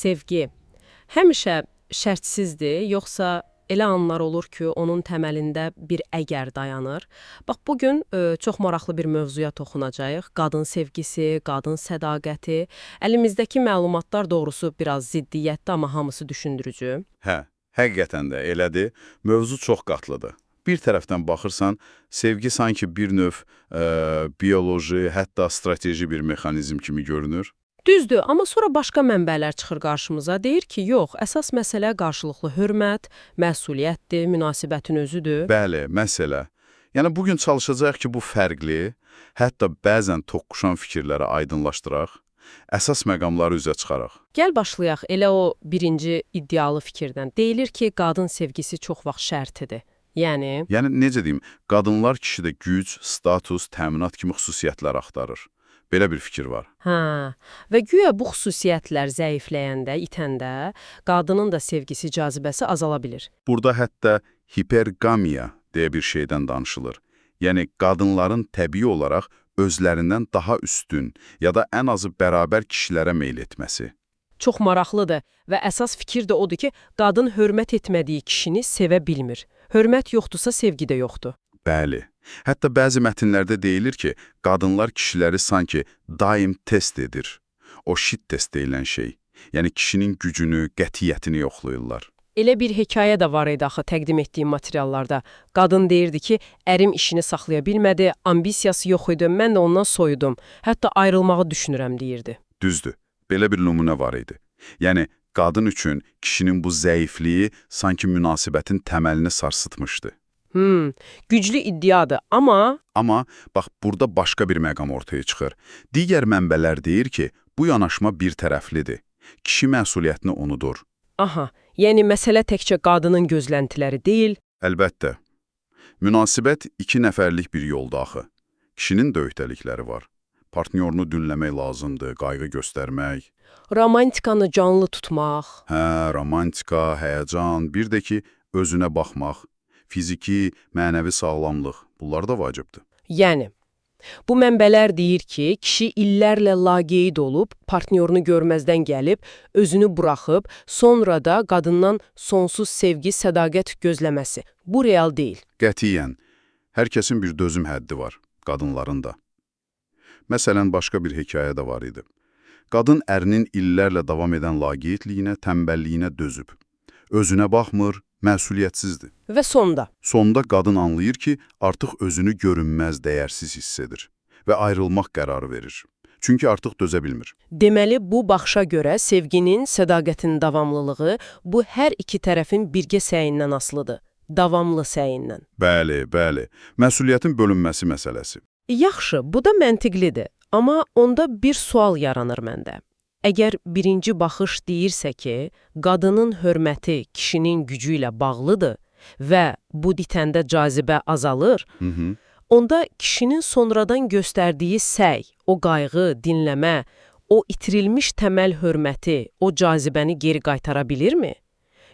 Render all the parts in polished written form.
Sevgi həmişə şərtsizdir, yoxsa elə anlar olur ki, onun təməlində bir əgər dayanır? Bax bu gün çox maraqlı bir mövzuya toxunacağıq. Qadın sevgisi, qadın sədaqəti. Əlimizdəki məlumatlar doğrusu biraz ziddiyyətli, amma hamısı düşündürücü. Hə, həqiqətən də elədir. Mövzu çox qatlıdır. Bir tərəfdən baxırsan, sevgi sanki bir növ bioloji, hətta strateji bir mexanizm kimi görünür. Düzdür, amma sonra başqa mənbələr çıxır qarşımıza. Deyir ki, yox, əsas məsələ qarşılıqlı hörmət, məsuliyyətdir, münasibətin özüdür. Bəli, məsələ. Yəni bugün çalışacağıq ki, bu fərqli, hətta bəzən toqquşan fikirləri aydınlaşdıraq, əsas məqamları üzə çıxaraq. Gəl başlayaq elə o birinci iddialı fikirdən. Deyilir ki, qadın sevgisi çox vaxt şərtidir. Yəni, Yəni necə deyim, qadınlar kişidə güc, status, təminat kimi xüsusiyyətlər axtarır. Belə bir fikir var. Hə, və güya bu xüsusiyyətlər zəifləyəndə, itəndə qadının da sevgisi, cazibəsi azala bilir. Burada hətta hipergamiya deyə bir şeydən danışılır. Yəni qadınların təbii olaraq özlərindən daha üstün ya da ən azı bərabər kişilərə meyl etməsi. Çox maraqlıdır və əsas fikir də odur ki, qadın hörmət etmədiyi kişini sevə bilmir. Hörmət yoxdursa sevgi də yoxdur. Bəli. Hətta bəzi mətnlərdə deyilir ki, qadınlar kişiləri sanki daim test edir. O shit test deyilən şey. Yəni kişinin gücünü, qətiyyətini yoxlayırlar. Elə bir hekayə də var idi axı təqdim etdiyim materiallarda. Qadın deyirdi ki, ərim işini saxlaya bilmədi, ambisiyası yox idi, mən də ondan soyudum. Hətta ayrılmağı düşünürəm deyirdi. Düzdür, belə bir nümunə var idi. Yəni, qadın üçün kişinin bu zəifliyi sanki münasibətin təməlini sarsıtmışdı. Güclü iddiadır, amma Amma bax burada başqa bir məqam ortaya çıxır. Digər mənbələr deyir ki, bu yanaşma bir tərəflidir. Kişi məsuliyyətini unudur. Aha, yəni məsələ təkcə qadının gözləntiləri deyil. Əlbəttə. Münasibət iki nəfərlik bir yolda axı. Kişinin də öhdəlikləri var. Partnyorunu dinləmək lazımdır, qayğı göstərmək. Romantikanı canlı tutmaq. Hə, romantika, həyəcan, bir də ki, özünə baxmaq, fiziki, mənəvi sağlamlıq, bunlar da vacibdir. Yəni, bu mənbələr deyir ki, kişi illərlə laqeyd olub, partnyorunu görməzdən gəlib, özünü buraxıb, sonra da qadından sonsuz sevgi, sədaqət gözləməsi. Bu real deyil. Qətiyyən, hər kəsin bir dözüm həddi var, qadınların da. Məsələn, başqa bir hekayə də var idi. Qadın ərinin illərlə davam edən laqeydliyinə, tənbəlliyinə dözüb. Özünə baxmır, məsuliyyətsizdir. Və sonda? Sonda qadın anlayır ki, artıq özünü görünməz, dəyərsiz hiss edir və ayrılmaq qərarı verir. Çünki artıq dözə bilmir. Deməli, bu baxışa görə sevginin, sədaqətin davamlılığı bu hər iki tərəfin birgə səyindən asılıdır. Davamlı səyindən. Bəli, bəli. Məsuliyyətin bölünməsi məsələsi. Yaxşı, bu da məntiqlidir. Amma onda bir sual yaranır məndə. Əgər birinci baxış deyirsə ki, qadının hörməti kişinin gücü ilə bağlıdır və bu ditəndə cazibə azalır, onda kişinin sonradan göstərdiyi səy, o qayğı, dinləmə, o itirilmiş təməl hörməti, o cazibəni geri qaytara bilirmi?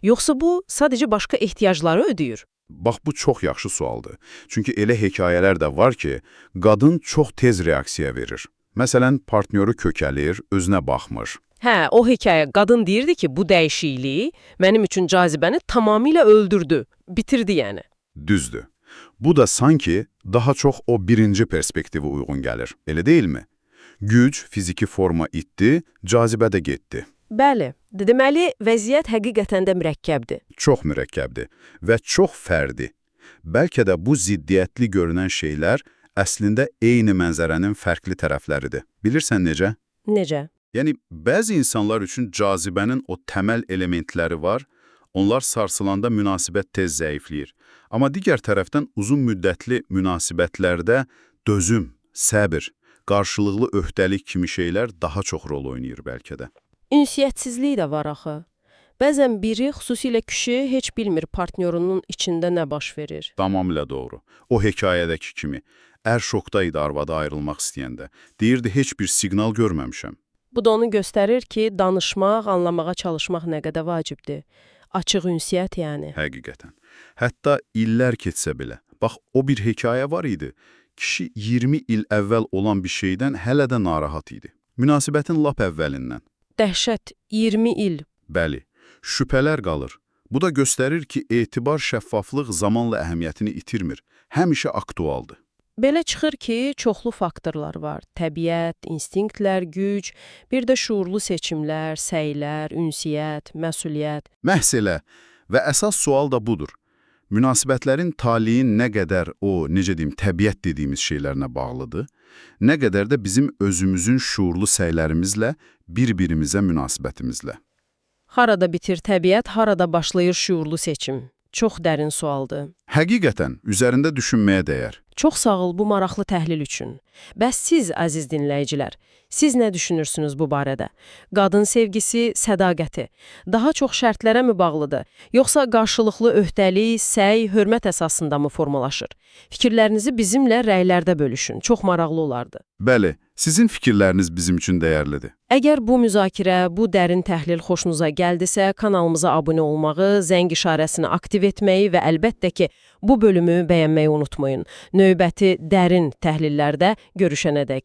Yoxsa bu sadəcə başqa ehtiyacları ödəyir? Bax, bu çox yaxşı sualdır. Çünki elə hekayələr də var ki, qadın çox tez reaksiya verir. Məsələn, partnyoru kökəlir, özünə baxmır. Hə, o hekayə qadın deyirdi ki, bu dəyişikliyi mənim üçün cazibəni tamamilə öldürdü, bitirdi yəni. Düzdür. Bu da sanki daha çox o birinci perspektivə uyğun gəlir. Elə deyilmi? Güc, fiziki forma itdi, cazibə də getdi. Bəli, deməli vəziyyət həqiqətən də mürəkkəbdir. Çox mürəkkəbdir və çox fərdi. Bəlkə də bu ziddiyyətli görünən şeylər əslində eyni mənzərənin fərqli tərəfləridir. Bilirsən necə? Necə? Yəni, bəzi insanlar üçün cazibənin o təməl elementləri var, onlar sarsılanda münasibət tez zəifləyir. Amma digər tərəfdən uzun müddətli münasibətlərdə dözüm, səbir, qarşılıqlı öhdəlik kimi şeylər daha çox rol oynayır bəlkə də. Ünsiyyətsizlik də var axı. Bəzən biri, xüsusilə kişi, heç bilmir partnyorunun içində nə baş verir. Tamamilə doğru. O hekayədəki kimi. Ər şokda idi arvadı ayrılmaq istəyəndə. Deyirdi, heç bir siqnal görməmişəm. Bu da onu göstərir ki, danışmaq, anlamağa çalışmaq nə qədər vacibdir. Açıq ünsiyyət yəni. Həqiqətən. Hətta illər keçsə belə. Bax, o bir hekayə var idi. Kişi 20 il əvvəl olan bir şeydən hələ də narahat idi. Münasibətin lap əvvəlindən. Dəhşət, 20 il. Bəli, şübhələr qalır. Bu da göstərir ki, etibar, şəffaflıq zamanla əhəmiyyətini itirmir, həmişə aktualdır. Belə çıxır ki, çoxlu faktorlar var. Təbiət, instinktlər, güc, bir də şuurlu seçimlər, səylər, ünsiyyət, məsuliyyət. Məhz elə və əsas sual da budur. Münasibətlərin taleyi nə qədər o, necə deyim, təbiət dediyimiz şeylərinə bağlıdır, nə qədər də bizim özümüzün şuurlu səylərimizlə, bir-birimizə münasibətimizlə. Harada bitir təbiət, harada başlayır şuurlu seçim? Çox dərin sualdır. Həqiqətən, üzərində düşünməyə dəyər. Çox sağ ol bu maraqlı təhlil üçün. Bəs siz, əziz dinləyicilər, siz nə düşünürsünüz bu barədə? Qadın sevgisi, sədaqəti daha çox şərtlərə mi bağlıdır, yoxsa qarşılıqlı öhdəlik, səy, hörmət əsasında mı formalaşır? Fikirlərinizi bizimlə rəylərdə bölüşün. Çox maraqlı olardı. Bəli, sizin fikirləriniz bizim üçün dəyərlidir. Əgər bu müzakirə, bu dərin təhlil xoşunuza gəldisə, kanalımıza abunə olmağı, zəng işarəsini aktiv etməyi və əlbəttə ki, bu bölümü bəyənməyi unutmayın. Növbəti dərin təhlillərdə görüşənədək.